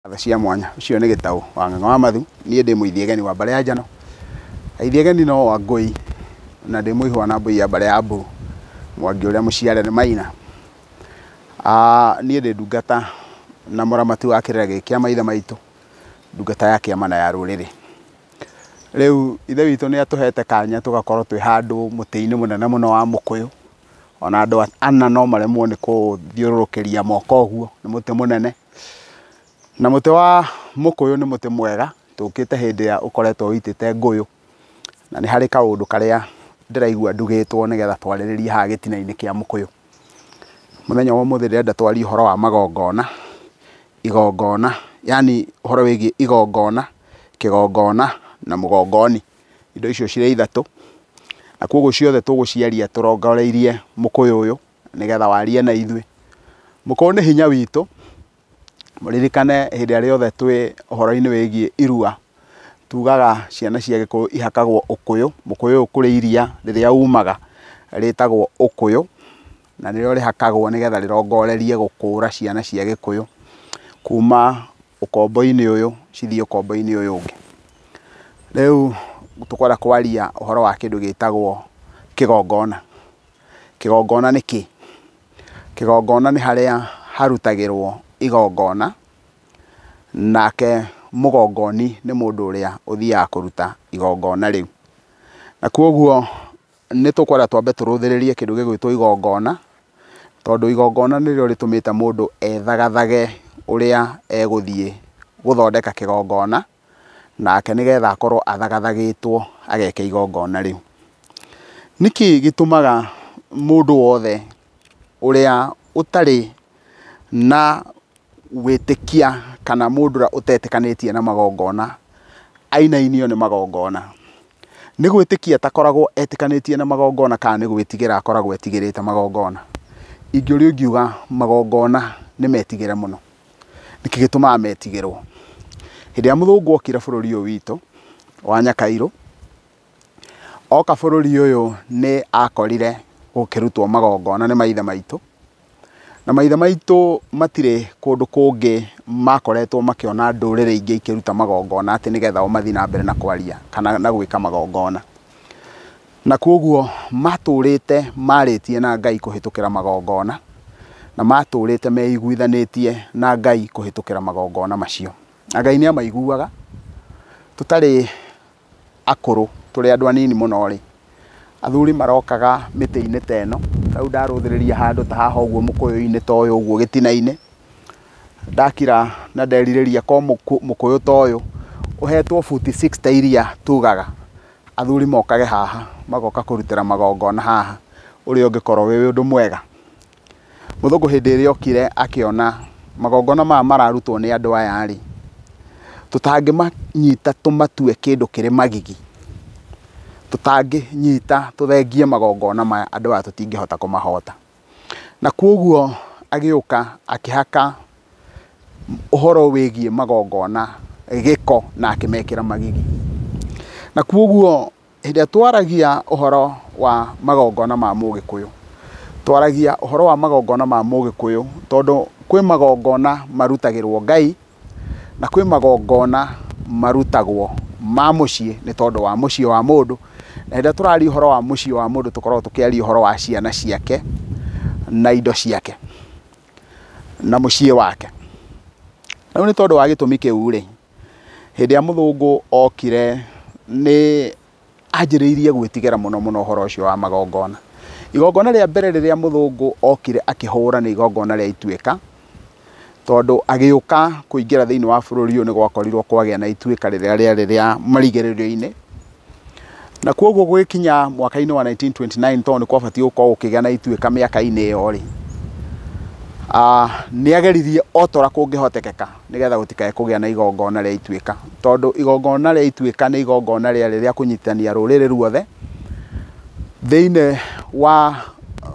Ngatho cia mwanya ũcio nĩ Gĩtaũ wa Ng'ang'a wa Mathu. Niĩ ndĩ mũithiegeni wa mbarĩ ya Njano, aithiegeni no Wangũi, na ndĩ mũihwa na mbũi ya mbarĩ ya Mbu, Mwangi ũrĩa mũciare nĩ Maina. Niĩ ndĩ ndungata na mũramati wa kĩrĩra gĩkĩ kĩa maithe maitũ, ndungata ya kĩama na ya rũrĩrĩ. Rĩu ithe witũ nĩ atũhete kanya tũgakorwo twĩ handũ mũtĩ-inĩ mũnene mũno wa mũkũyũ, ona andũ ana no maremwo nĩ kũthiũrũrũkĩria moko ũguo, nĩ mũtĩ mũnene. Na mũtĩ wa mũkũyũ nĩ mũtĩ mwega, tũkĩte hĩndĩ ĩrĩa ũkoretwo ũitĩte ngũyũ, na nĩ harĩ kaũndũ karĩa ndĩraigua ndugĩtwo nĩgetha twarĩrĩrie haha gĩtina-inĩ kĩa mũkũyũ. Mũthenya wa ũmũthĩ ndĩrenda twarie ũhoro wa magongona, igongona, yaani ũhoro wĩgiĩ igongona, kĩgongona na mũgongoni. Indo icio cirĩ ithatũ, na koguo ciothe tũgũciaria tũrongoreirie mũkũyũ ũyũ nĩgetha warie na ithuĩ. Mũkũyũ nĩ hinya witũ. Mũririkane hĩndĩ ĩrĩa yothe twĩ ũhoro-inĩ wĩgiĩ irua, tugaga ciana cia Gĩkũyũ ihakagwo ũkũyũ. Mũkũyũ ũyũ kũrĩ iria rĩrĩa umaga rĩtagwo ũkũyũ, na nĩrĩo rĩhakagwo nĩgetha rĩrongorerie gũkũra ciana cia Gĩkũyũ kuma ũkombo-inĩ ũyũ cithiĩ ũkombo-inĩ ũyũ ũngĩ. Rĩu tũkwenda kwaria ũhoro wa kĩndũ gĩtagwo kĩgongona. Kĩgongona nĩ kĩ? Kĩgongona nĩ harĩa harutagĩrwo igongona, nake mũgongoni nĩ mũndũ ũrĩa ũthiaga kũruta igongona rĩu. Na koguo nĩ tũkwenda twambe tũrũthĩrĩrie kĩndũ gĩgwĩtwo igongona, tondũ igongona nĩrĩo rĩtũmĩte mũndũ ethagathage ũrĩa egũthiĩ gũthondeka kĩgongona, nake nĩgetha akorwo athagathagĩtwo ageke igongona rĩu. Nĩkĩ gĩtũmaga mũndũ wothe ũrĩa ũtarĩ na wĩtĩkia kana mũndũ ũrĩa ũtetĩkanĩtie na magongona ainainio nĩ magongona? Nĩ gwĩtĩkia atakoragwo etĩkanĩtie na magongona kana nĩ gwĩtigĩra akoragwo etigĩrĩte magongona? Ingĩũrio ingiuga magongona nĩ metigĩre mũno. Nĩkĩ gĩtũmaga metigĩrwo? Hĩndĩ ĩrĩa mũthũngũ okire bũrũri ũyũ witũ wa Nyakairũ, oka bũrũri ũyũ nĩ akorire gũkĩrutwo magongona nĩ maithe maitũ, na maithe maitũ matirĩ kũndũ kũngĩ makoretwo makĩona ndũrĩrĩ ingĩ ikĩruta magongona atĩ nĩgetha o mathiĩ na mbere na kwaria kana na gwĩka magongona. Na koguo matũrĩte marĩtie na Ngai kũhĩtũkĩra magongona, na matũrĩte meiguithanĩtie na Ngai kũhĩtũkĩra magongona macio. Na Ngai nĩ amaiguaga. Tũtarĩ akũrũ, tũrĩ andũ anini mũno rĩ, athuri marokaga mĩtĩ-inĩ ta ĩno. Rĩu ndarũthĩrĩria handũ ta haha ũguo mũkũyũ-inĩ ta ũyũ ũguo gĩtina-inĩ, ndakira na nderirĩria ko mũkũyũ ta ũyũ ũhetwo buti 60 iria tugaga, athuri mokage haha magoka kũrutĩra magongona haha, ũrĩa ũngĩkorwo wĩ ũndũ mwega. Mũthũngũ hĩndĩ ĩrĩa okire akĩona magongona maya mararutwo nĩ andũ aya rĩ, tũtangĩmanyita tũmatue kĩndũ kĩrĩ magigi, tũtangĩnyita tũthengie magongona maya, andũ aya tũtingĩhota kũmahota. Na koguo agĩũka akĩhaka ũhoro wĩgiĩ magongona gĩko na akĩmekĩra magigi. Na koguo hĩndĩ ĩrĩa twaragia ũhoro wa magongona ma Mũgĩkũyũ, twaragia ũhoro wa magongona ma Mũgĩkũyũ tondũ kwĩ magongona marutagĩrwo Ngai na kwĩ magongona marutagwo ma mũciĩ nĩ tondũ wa mũciĩ wa mũndũ. Na hĩndĩ ĩrĩa tũraria ũhoro wa mũciĩ wa mũndũ tũkoragwo tũkĩaria ũhoro wa ciana ciake na indo ciake na mũciĩ wake. Rĩu nĩ tondũ wa gĩtũmi kĩu rĩ, hĩndĩ ĩrĩa mũthũngũ okire nĩ anjĩrĩirie gwĩtigĩra mũno mũno ũhoro ũcio wa magongona. Igongona rĩa mbere rĩrĩa mũthũngũ okire akĩhũra nĩ igongona rĩa Ituĩka, tondũ agĩũka kũingĩra thĩinĩ wa bũrũri ũyũ nĩ gwakorirwo kwagĩa na ituĩka rĩrĩa rĩarĩ rĩa marigĩrĩrio-inĩ. Na koguo gũgĩkinya mwaka-inĩ wa 1929, tondũ nĩ kwabatiĩ gũkorwo gũkĩgĩa na ituĩka mĩaka-inĩ ĩyo rĩ, nĩ ageririe o ta ũrĩa kũngĩhotekeka nĩgetha gũtikae kũgĩa na igongona rĩa ituĩka, tondũ igongona rĩa ituĩka nĩ igongona rĩarĩ rĩa kũnyitithania rũrĩrĩ ruothe thĩinĩ wa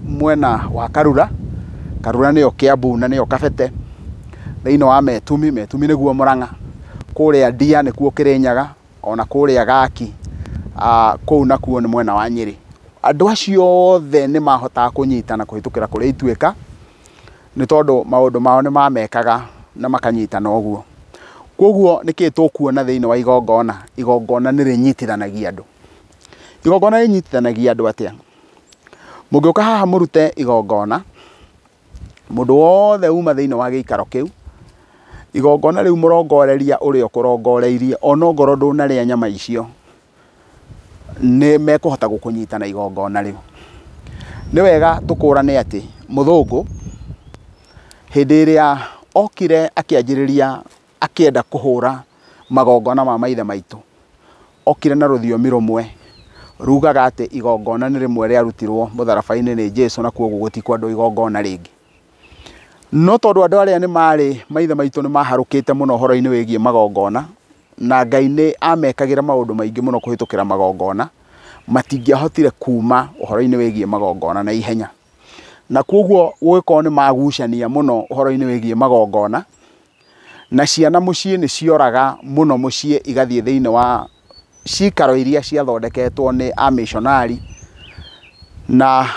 mwena wa Karura. Karura nĩyo Kiambu na nĩyo Kabete, thĩinĩ wa Metumi, Metumi nĩguo Murang'a, kũrĩa Ndia nĩkuo Kĩrĩnyaga, ona kũrĩa Gaki, kũu nakuo nĩ mwena wa Nyĩrĩ. Andũ acio othe nĩ mahotaga kũnyitana kũhĩtũkĩra kũrĩ ituĩka, nĩ tondũ maũndũ mao nĩ mamekaga na makanyitana ũguo. Koguo nĩkĩ tũkuona thĩinĩ wa igongona? Igongona nĩ rĩnyitithanagia andũ. Igongona rĩnyitithanagia andũ atĩa? Mũngĩũka haha mũrute igongona, mũndũ wothe uma thĩinĩ wa gĩikaro kĩu, igongona rĩu mũrongoreria ũrĩa ũkũrongoreirie, ona ongorwo ndũnarĩa nyama icio, nĩ mekũhota gũkũnyita na igongona rĩu. Nĩ wega tũkũrane atĩ mũthũngũ hĩndĩ ĩrĩa okire akĩanjĩrĩria akĩenda kũhũra magongona ma maithe maitũ, okire na rũthiomi rũmwe rugaga atĩ igongona nĩ rĩmwe rĩarutirwo mũtharaba-inĩ nĩ Jesu na kwoguo gũtikwendwo igongona rĩngĩ. No tondũ andũ arĩa nĩ marĩ maithe maitũ nĩ maharũkĩte mũno ũhoro-inĩ wĩgiĩ magongona, na Ngai nĩ amekagĩra maũndũ maingĩ mũno kũhĩtũkĩra magongona, matingĩahotire kuma ũhoro-inĩ wĩgiĩ magongona na ihenya. Na kwoguo gũgĩkorwo nĩ magucania mũno ũhoro-inĩ wĩgiĩ magongona, na ciana mũciĩ nĩ cioraga mũno mũciĩ igathiĩ thĩinĩ wa cikaro iria ciathondeketwo nĩ amishonari. Na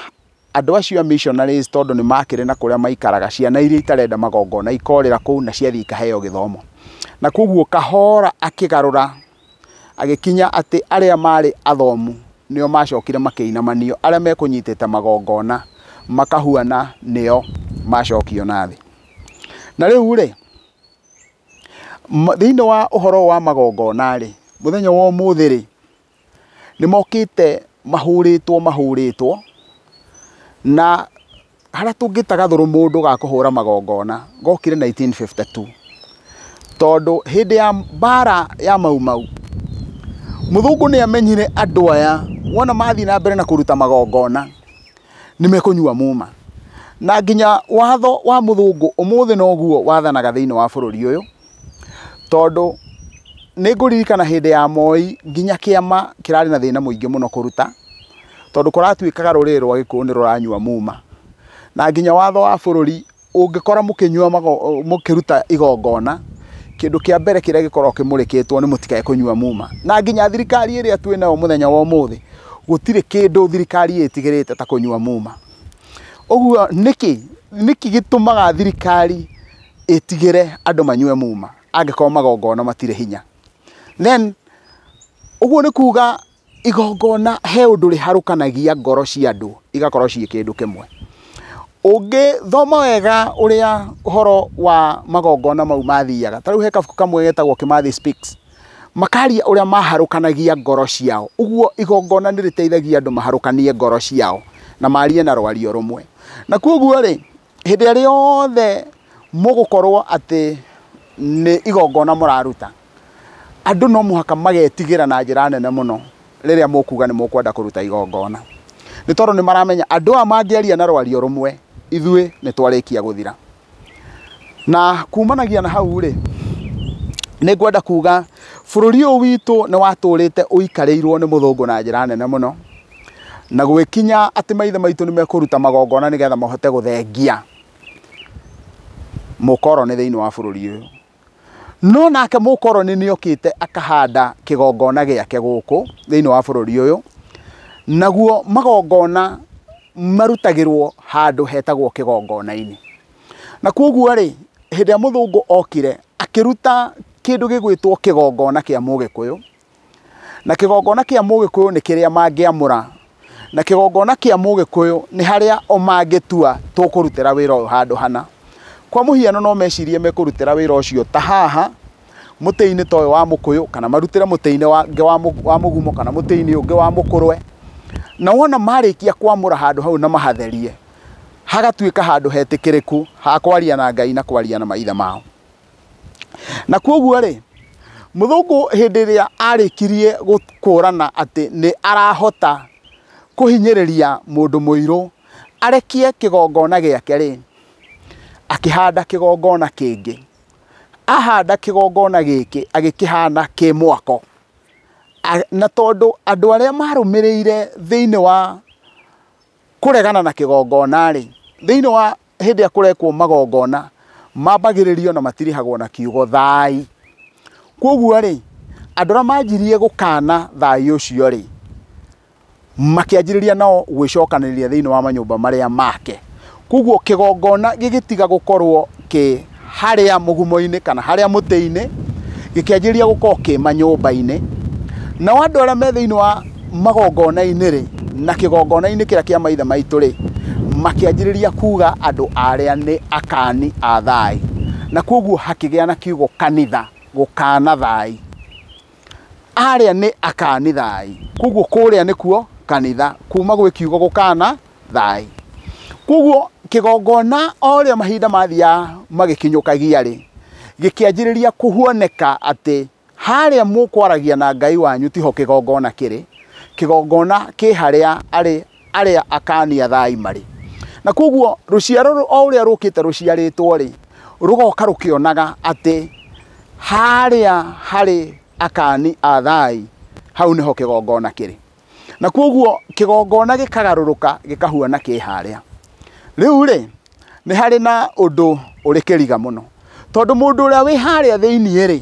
andũ acio a missionaries tondũ nĩ makĩrĩ na kũrĩa maikaraga, ciana iria itarenda magongona ikorĩra kũu na ciathiĩ ikaheo gĩthomo. Na kwoguo kahora akĩgarũra, agĩkinya atĩ arĩa marĩ athomu nĩo macokire makĩinamanio, arĩa mekũnyitĩte magongona makahuana nĩo macokio na thĩ. Na rĩu rĩ, thĩinĩ wa ũhoro wa magongona rĩ, mũthenya wa ũmũthĩ rĩ, nĩ mokĩte mahũrĩtwo na harĩa tũngĩta gathũrũ mũndũ ga kũhũra magongona gokire 1952, tondũ hĩndĩ ya mbara ya Mau Mau mũthũngũ nĩ amenyire andũ aya wona mathiĩ na mbere na kũruta magongona nĩ mekũnyua muma. Na nginya watho wa mũthũngũ ũmũthĩ noguo wathanaga thĩinĩ wa bũrũri ũyũ, tondũ nĩ ngũririkana hĩndĩ ya Moi nginya kĩama kĩrarĩ na thĩna mũingĩ mũno kũruta, tondũ kũratuĩkaga rũrĩrĩ rwa Gĩkũyũ nĩ rũranyua muma. Na nginya watho wa bũrũri ũngĩkora mũkĩnyua mũkĩruta igongona, kĩndũ kĩa mbere kĩrĩa gĩkoragwo kĩmũrĩkĩtwo nĩ mũtikae kũnyua muma. Na nginya thirikari ĩrĩa twĩ nayo mũthenya wa ũmũthĩ, gũtirĩ kĩndũ thirikari ĩtigĩrĩte ta kũnyua muma. Ũguo nĩkĩ gĩtũmaga thirikari ĩtigĩre andũ manyue muma angĩkorwo magongona matirĩ hinya? Then ũguo nĩ kuga igongona he ũndũ rĩharũkanagia ngoro cia andũ igakorwo ciĩ kĩndũ kĩmwe. Ũngĩthoma wega ũrĩa ũhoro wa magongona mau mathiaga, ta rĩu he kabuku kamwe getagwo Kimathi Speaks, makaria ũrĩa maharũkanagia ngoro ciao. Ũguo igongona nĩ rĩteithagia andũ maharũkanie ngoro ciao na marie na rwario rũmwe. Na kwoguo rĩ, hĩndĩ ĩrĩa yothe mũgũkorwo atĩ nĩ igongona mũraruta, andũ no mũhaka magetigĩra na njĩra nene mũno rĩrĩa mũkuga nĩ mũkwenda kũruta igongona, nĩ tondũ nĩ maramenya andũ aya mangĩaria na rwario rũmwe, ithuĩ nĩ twarĩkia gũthira. Na kumanagia na hau rĩ, nĩ ngwenda kuga bũrũri ũyũ witũ nĩ watũrĩte ũikarĩirwo nĩ mũthũngũ na njĩra nene mũno, na gwĩkinya atĩ maithe maitũ nĩ mekũruta magongona nĩgetha mahote gũthengia mũkoroni thĩinĩ wa bũrũri ũyũ. No nake mũkoroni nĩ okĩte akahanda kĩgongona gĩake gũkũ thĩinĩ wa bũrũri ũyũ, naguo magongona marutagĩrwo handũ hetagwo kĩgongona-inĩ. Na kwoguo rĩ, hĩndĩ ĩrĩa mũthũngũ okire akĩruta kĩndũ gĩgwĩtwo kĩgongona kĩa mũgĩkũyũ, na kĩgongona kĩa mũgĩkũyũ nĩ kĩrĩa mangĩamũra, na kĩgongona kĩa mũgĩkũyũ nĩ harĩa o mangĩtua tũkũrutĩra wĩra ũyũ handũ hana. Kwa mũhiano no mecirie mekũrutĩra wĩra ũcio ta haha mũtĩ-inĩ ta ũyũ wa mũkũyũ, kana marutĩre mũtĩ-inĩ wa mũgumo, kana mũtĩ-inĩ ũngĩ wa mũkũrwe. Na wona marĩkia kwamũra handũ hau na mahatherie, hagatuĩka handũ hetĩkĩrĩku ha kwaria na Ngai na kwaria na maithe mao. Na kwoguo rĩ, mũthũngũ hĩndĩ ĩrĩa arĩkirie gũkũrana atĩ nĩ arahota kũhinyĩrĩria mũndũ mũirũ arekie kĩgongona gĩake rĩ, akĩhanda kĩgongona kĩngĩ. Ahanda kĩgongona gĩkĩ agĩkĩhana kĩ mwako. Na tondũ andũ arĩa marũmĩrĩire thĩinĩ wa kũregana na kĩgongona rĩ, thĩinĩ wa hĩndĩ ĩrĩa kũrekwo magongona mambagĩrĩrio na matirihagwo na kiugo thai. Kwoguo rĩ, andũ arĩa manjirie gũkana thai ũcio rĩ, makĩanjĩrĩria nao gwĩcokanĩrĩria thĩinĩ wa manyũmba marĩa make. Kwoguo kĩgongona gĩgĩtiga gũkorwo kĩ harĩa mũgumo-inĩ kana harĩa mũtĩ-inĩ, Gĩkĩanjĩrĩria gũkorwo kĩ manyũmba-inĩ, nao andũ arĩa me thĩinĩ wa magongona-inĩ rĩ, na kĩgongona-inĩ kĩrĩa kĩa maithe maitũ rĩ, makĩanjĩrĩria kuga andũ arĩa nĩ akani a thai, na koguo hakĩgĩa na kiugo kanitha, gũkana thai. Arĩa nĩ akani thai, koguo kũrĩa nĩkuo kanitha, kuma gwĩ kiugo gũkana thai. Koguo kĩgongona o ũrĩa mahinda mathiaga magĩkinyũkagia rĩ, gĩkĩanjĩrĩria kũhuanĩka atĩ harĩa mũkwaragia na Ngai wanyu tiho kĩgongona kĩrĩ, kĩgongona kĩ harĩa arĩ arĩa akani a thai marĩ. Na koguo rũciaro o ũrĩa rũkĩte rũciarĩtwo rĩ, rũgoka rũkĩonaga atĩ harĩa harĩ akani a thai hau nĩho kĩgongona kĩrĩ. Na koguo kĩgongona gĩkagarũrũka gĩkahuana kĩ harĩa. Rĩu rĩ, nĩ harĩ na ũndũ ũrĩ kĩriga mũno, tondũ mũndũ ũrĩa wĩ harĩa thĩiniĩ rĩ,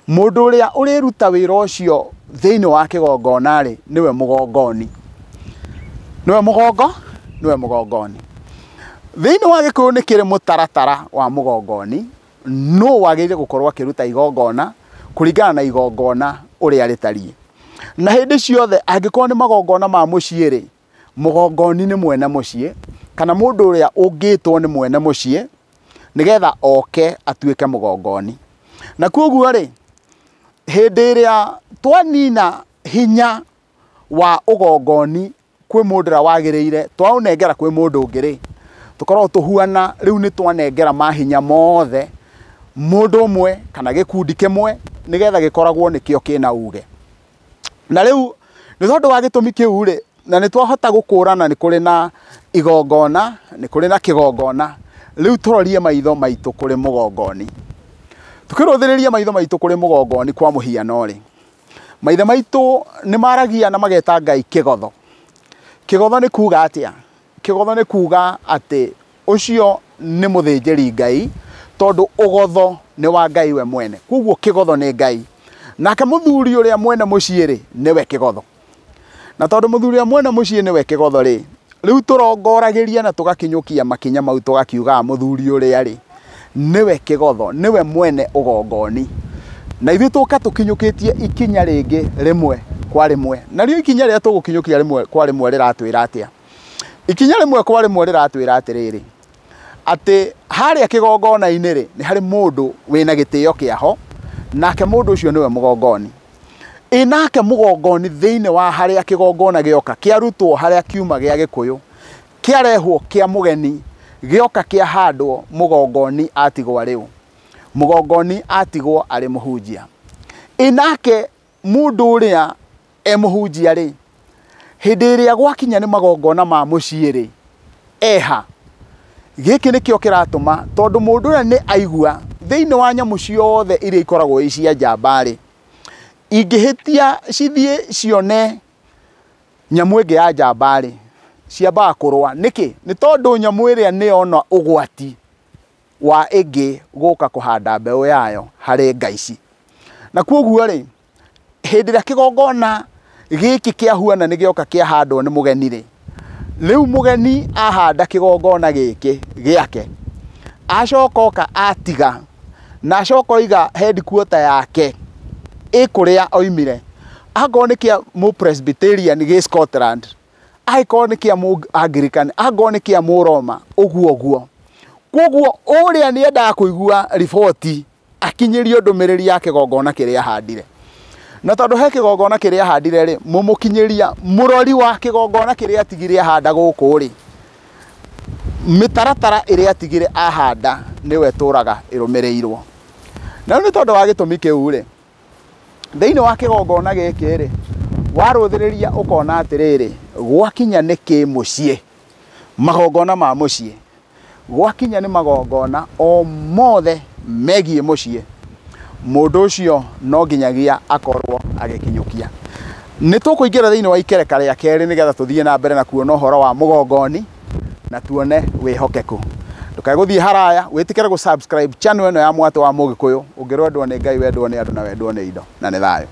mũndũ ũrĩa ũrĩruta wĩra ũcio thĩinĩ wa kĩgongona rĩ, nĩwe mũgongoni. Nĩwe mũgongo, nĩwe mũgongoni. Thĩinĩ wa Gĩkũyũ nĩ kĩrĩ mũtaratara wa mũgongoni, nũ wagĩrĩire gũkorwo akĩruta igongona kũringana na igongona ũrĩa rĩtariĩ. Na hĩndĩ ciothe angĩkorwo nĩ magongona ma mũciĩ rĩ, mũgongoni nĩ mwene mũciĩ, kana mũndũ ũrĩa ũngĩtwo nĩ mwene mũciĩ, nĩgetha oke atuĩke mũgongoni. Na koguo rĩ, hĩndĩ ĩrĩa twanina hinya wa ũgongoni kwĩ mũndũ ũrĩa wagĩrĩire, twaũnengera kwĩ mũndũ ũngĩ rĩ, tũkoragwo tũhuana rĩu nĩ twanengera mahinya mothe mũndũ ũmwe kana gĩkundi kĩmwe, nĩgetha gĩkoragwo nĩkĩo kĩna uge. Na rĩu nĩ tondũ wa gĩtũmi kĩu rĩ, na nĩ twahota gũkũrana nĩ kũrĩ na igongona, nĩ kũrĩ na kĩgongona, rĩu tũrorie maitho maitũ kũrĩ mũgongoni. Tũkĩrũthĩrĩria maitho maitũ kũrĩ mũgongoni kwa mũhiano rĩ, maithe maitũ nĩ maragia na mageta Ngai kĩgotho. Kĩgotho nĩ kuga atĩa? Kĩgotho nĩ kuga atĩ ũcio nĩ mũthĩnjĩri Ngai, tondũ ũgotho nĩ wa Ngai we mwene. Koguo kĩgotho nĩ Ngai. Nake mũthuri ũrĩa mwene mũciĩ rĩ, nĩwe kĩgotho. Na tondũ mũthuri ũrĩa mwene mũciĩ nĩwe kĩgotho rĩ, rĩu tũrongoragĩria na tũgakinyũkia makinya mau tũgakiugaga mũthuri ũrĩa rĩ, nĩwe kĩgotho, nĩwe mwene ũgongoni. Na ithuĩ tũka tũkinyũkĩtie ikinya rĩngĩ rĩmwe kwa rĩmwe. Narĩo ikinya rĩrĩa tũgũkinyũkia rĩmwe kwa rĩmwe rĩratwĩra atĩa? Ikinya rĩmwe kwa rĩmwe rĩratwĩra atĩrĩrĩ, atĩ harĩa kĩgongona-inĩ rĩ, nĩ harĩ mũndũ wĩna gĩtĩo kĩaho, nake mũndũ ũcio nĩwe mũgongoni. Ĩ nake mũgongoni thĩinĩ wa harĩa kĩgongona gĩoka, kĩarutwo harĩa kiuma gĩa Gĩkũyũ, kĩarehwo kĩa mũgeni, gĩoka kĩahandwo, mũgongoni atigwo arĩ ũ? Mũgongoni atigwo arĩ mũhunjia. Ĩ nake mũndũ ũrĩa e mũhunjia rĩ, hĩndĩ ĩrĩa gwakinya nĩ magongona ma mũciĩ rĩ, eha. Gĩkĩ nĩkĩo kĩratũma, tondũ mũndũ ũrĩa nĩ aigua thĩinĩ wa nyamũ ciothe iria ikoragwo i cia njamba rĩ, ingĩhĩtia cithiĩ cione nyamũ ĩngĩ ya njamba rĩ, ciambaga kũrũa. Nĩkĩ? Nĩ tondũ nyamũ ĩrĩa nĩ yona ũgwati wa ĩngĩ gũka kũhanda mbeũ yayo harĩ ngai ici. Na koguo rĩ, hĩndĩ ĩrĩa kĩgongona gĩkĩ kĩahuana nĩ gĩoka kĩahandwo nĩ mũgeni rĩ, rĩu mũgeni ahanda kĩgongona gĩkĩ gĩake, acoka oka atiga, na acoka oiga headquarter yake ĩ kũrĩa oimire, angorwo nĩ kĩa mũ Presbyterian gĩ Scotland, angĩkorwo nĩ kĩa mũ Anglican, angorwo nĩ kĩa mũ Roma, ũguo ũguo. Koguo ũrĩa nĩ endaga kũigua riboti akinyĩrio ndũmĩrĩri ya kĩgongona kĩrĩa ahandire. Na tondũ he kĩgongona kĩrĩa ahandire rĩ, mũmũkinyĩria mũrori wa kĩgongona kĩrĩa atigire ahanda gũkũ rĩ, mĩtaratara ĩrĩa atigire ahanda nĩwe ĩtũraga ĩrũmĩrĩirwo. Na rĩu nĩ tondũ wa gĩtũmi kĩu rĩ, thĩinĩ wa kĩgongona gĩkĩ rĩ, warũthĩrĩria ũkona atĩrĩrĩ, gwakinya nĩ kĩmũciĩ, magongona ma mũciĩ, gwakinya nĩ magongona o mothe megiĩ mũciĩ, mũndũ ũcio no nginyagia akorwo agĩkinyũkia. Nĩ tũkũingĩra thĩinĩ wa ikereka rĩa kerĩ nĩgetha tũthiĩ na mbere na kuona ũhoro wa mũgongoni na tuone wĩhokeku. Ndũkae gũthiĩ haraya, wĩtĩkĩre gũ subscribe channel ĩno ya Mwatũ wa Mũgĩkũyũ. Ũngĩrwendwo nĩ Ngai, wendwo nĩ andũ na wendwo nĩ indo. Na nĩ thayũ.